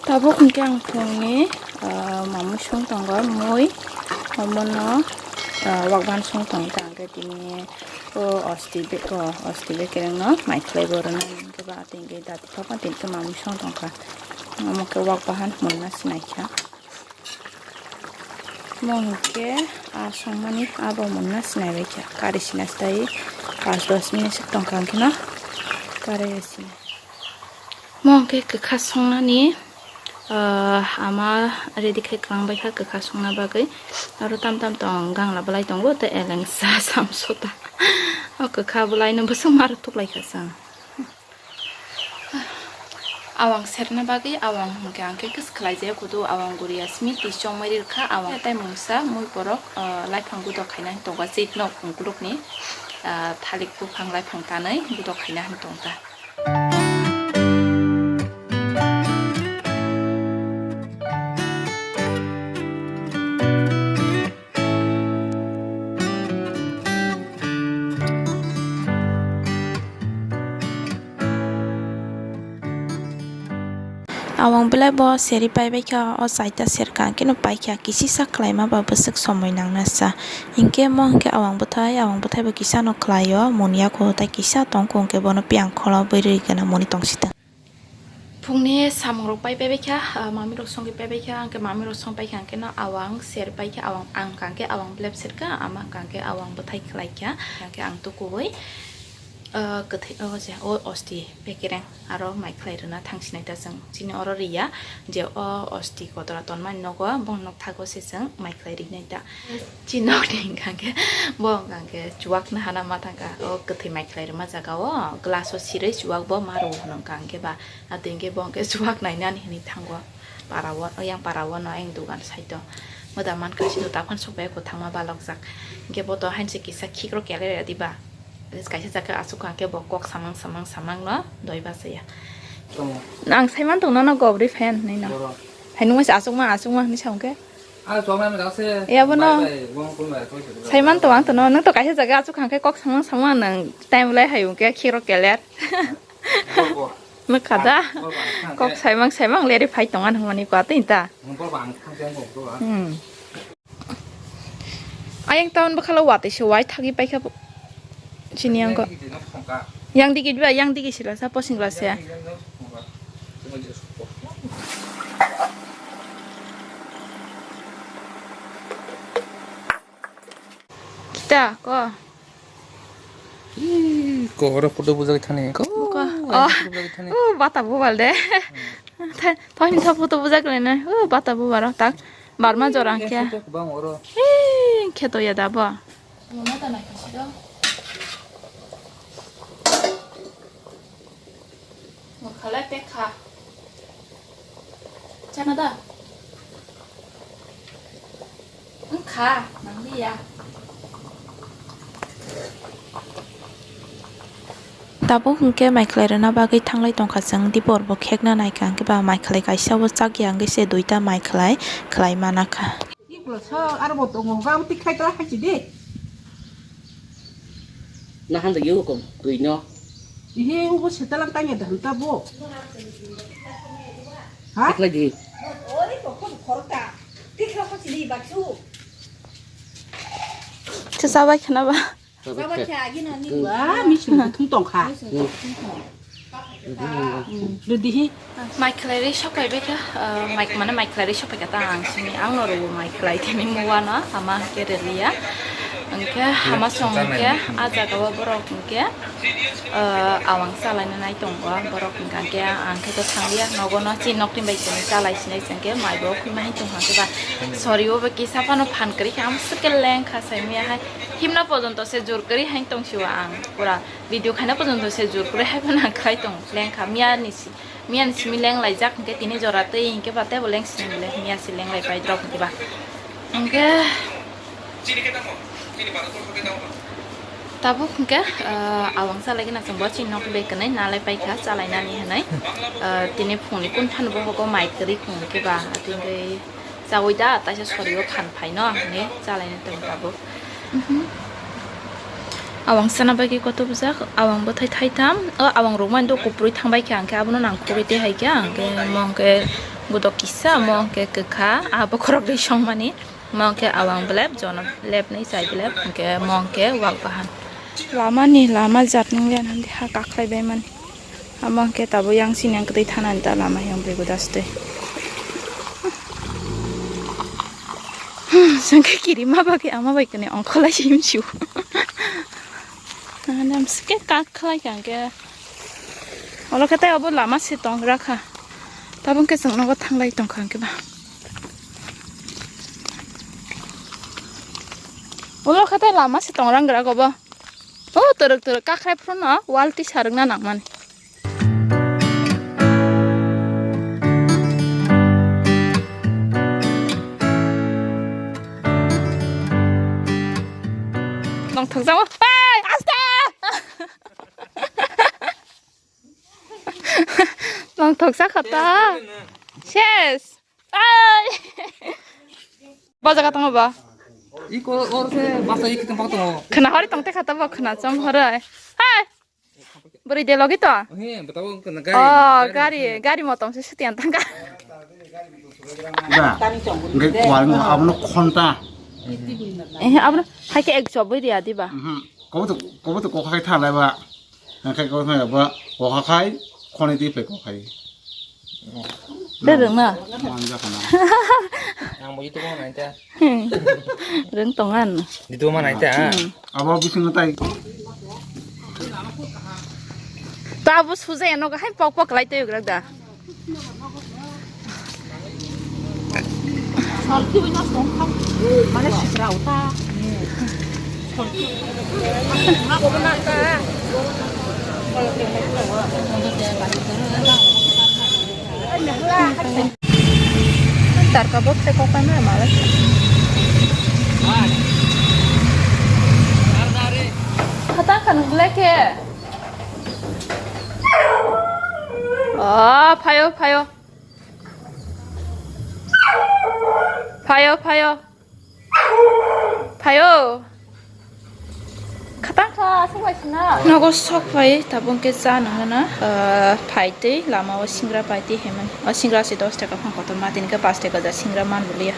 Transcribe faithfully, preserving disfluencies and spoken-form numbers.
Tabuk hwnkhe ang phungni, ah, mamwi song tongo, mui, omono, ah, wakban song tongo ta, hwnkhe tini o osti be-, o osti bekerengno mai khlai bo rwna hwnkhe ba tini dati thokma tini khe mamwi song tongkha. Omo khe wak bahan monna sinaikha. Mo hwnkhe a songmani abo monna sinaibaikha. Kari sina stai pas dos minute swk tongkha hwnkhe no kari sina. Mo hwnkhe kwkha songnani, ah, ama ready khe kwlangbaikha kwkha songna bagwi. Aro tam tam tong gangla bwlai tongo tei elengsa samsota. O kwkha bwlaino bwswk ma rwk thuklaikha chwng. Awang serna bagwi awang hwnkhe ang khe kis khlai jaya kudu awang guriya simi twi chongmari rwkha awang tei mungsa mui borok, ah, laiphang gudo khaina hinwi tongo chikno ungkulukni, ah, thalik buphang laiphang tanwi gudo khaina hinwi tongkha. Awang belai bo seri paibaikha, o chaita serkha, hwnkhe no paikha, kisisa khlaima ba bwswk somoi nangnasa. Hinkhe mo hinkhe awang bwthai, awang bwthai bo kisa no khlaio, moni yaku tei kisa tongkhu hinkhe bono piang kholo bwrwi gana moni tongsitwng. Phungni samungrok pai paibaikha, ah, mamirok songwi paibaikha, hwnkhe mamirok song paikha hwnkhe no awang ser paikha, awang ang kha hwnkhe awang belep serkha, ama kha hwnkhe awang bwthai khlaikha, hwnkhe ang tukuwi, ah, kwthwi, o je, o osti bekereng aro mai khlai rwna thangsinai ta chwng chini oro riya, je o osti kotora tonmani nogo bongni nokthago se chwng mai khlai rinai ta. Chinokni hwnkha khe, bo hwnkha khe chuwakna hana ma thangkha. O kwthwi mai khlai rwma jaga o glass o sirwi chuwak bo ma rw hwnkha khe ba. Atwi hwnkhe bo hwnkhe chuwak nainani hwnwi thango. Para o, yang para o no ayang dogan side o. Moda mankha sino taphano sokbai ko thangma balokjak. Hwnkhe bo to hainse kisa khikro kelai rw diba. Kaisa jaga aswk hwnkhe bo kok samang samang samang no doi bachaya. Ang saiman tong nono gobri fan hwnwi no. Hai nungma se aswkma aswkma hwnwi sa hwnkhe. Ah, chwng nai meda se. Ya, bono. Bai, bai, wng kun bai, koi se. Saiman to ang to no, nang to kaisa jaga achuk hangke kok samang samang nang time lai hai hwnkhe khiro keler. Bo, bo. Nukha da. Bo, bo, ang thang Kok se. Saimang saimang leri phai tongan hwnmani kwa tei ta. Bo, bo, ang thang se, bo, bo, ang. Hmm. Ayang town bwkhalo watwi se wai thagwi paikha bo. Chini yang ko. Yang digi ba, yang digi sila sa posing glass ya. Kita ko. Ih, ko oro photo bujak thani ko. Ko. Oh. Photo bujak thani. Oh, bata bubal de. Thai, thai ni photo bujak le na. Oh, bata bubal tak. Barma jorang khe. Ih, khe to ya da bo. Mona ta nai kasi do. Mokhalai pekha. Chana da. Wngkha, nangli ya. Tabuk hwnkhe mai khlai rwna bagwi thanglai tongkha chwng, dipor bo khekna naikha hwnkhe ba mai khlai kaisa o chakya hwnkhe se duita mai khlai khlai mana kha. Iko sok aro bo tongo, hwnkhe abo tikhlai tola hai chidi. Na han da yo ko twi no. Ihe ubo setalang tanya da hanta bo. Ha? Tikhlai di. Ori ko ko khorta. Tikhlai ko chidi baksu. Chwsa bai khna ba. Baba khe agi no ni. Ba, mising thum tong kha. Rwdi hi. Mai khlai ri sopai bai kha, ah, mai, mane mai khlai ri sopai kha ta ang sini, ang no rw mai khlai tini muwa no, ama ke relia. Angke hama song angke, a jaga o borok angke, ah, awang salai nai tongo, borok angke, angke to thanglia, nogo no chi nok tin bai sini salai sinai sengke, mai bo khulma hai tong hangke ba, sori o ba kisa phano phan kari kha, am sike leng kha sai miya hai. Himna pojonto se jur kwrwi hain tongsiwa ang. Pura video khaina pojonto se jur kwrwi hai phano ang khlai tong. Lengkha miya ni si, miya ni simi leng laijak hinkhe tini jora tei hinkhe ba teibo leng sini le miya si leng lai pai drop hinkhe ba. Hinkhe tabuk hinkhe, ah, awang salai gana chwng bo chini nok bai kwnwi nalai paikha chalai nani hinwi. Ah, tini phungni kun phano bohogo mai kwrwi khung hinkhe ba tini. Chawi da, taisa sorio phan phaino hinwi chalaina tong tabuk. Mhm. Awang sana bagwi koto bujak, awang bwthai thaitham, o awang rwmani do kuprwi thangbai kha, hwnkhe abono nang khugwi tei hai kha, hwnkhe mo hwnkhe godok kisa, mo hwnkhe kwkha, a bokhorok rwi songmani, mo hwnkhe awang belep, jono lepnwi chai belep, hwnkhe mo hwnkhe wak bahan. Lamani lama jat nungya nang ha kakhlai baimani. Amo hwnkhe tabuk yang sini ang kwtwi thanani ta lama yang bego daste. Sangke kirima bagwi ama bai kani ongkholai si himsiu. Nang nam sike kak khlai kha hwnkhe. Olo khe tai obo lama se tong gra kha. Tabuk khe chwng nogo thanglai tong kha hwnkhe ba. Olo khe tai lama se tong rang gra obo. O twrwk twrwk kakhrai phuru no wal twi sarwkna nangmani. Tongthokjamo. Ai, aste! Tongthoksa kha ta. Ses. Ai. Bo jaga tongo ba? Iko or se basa iki tempat tongo. Khna hori tongte kha ta bo khna chom hori. Hai. Bwrwi de logi to? He, betabo kena gari. Oh, gari, gari motom se sutian tangka. Da. Ngai kwal mo abono khonta. Eh, abono hai ke ek job ri adi ba. Mhm. Kobo to, kobo to kokha khai thalai ba. Nang khai kokha khai ba, kokha khai, khoni ti pe kokha khai. Rwrwng na. Manja khana. Ang bo itu ko nai ta. Rwng tongan. Itu ma nai ta. Hmm. Abo bising tai. Ta abo suja eno ga hai pok pok lai te yugra da. Mane sisra uta. Tarka box se kok paimani malai. Khata khan gleke. Oh, phayo, phayo. Phayo, phayo. Phaio. Khatang kha, aswk bai sina. Nogo sok phai, tabuk khe cha nangna, ah, phai twi lama o singra pai twi hemani. O singra se dos taka phang kotor ma, tini khe pash taka ja singra man bulia.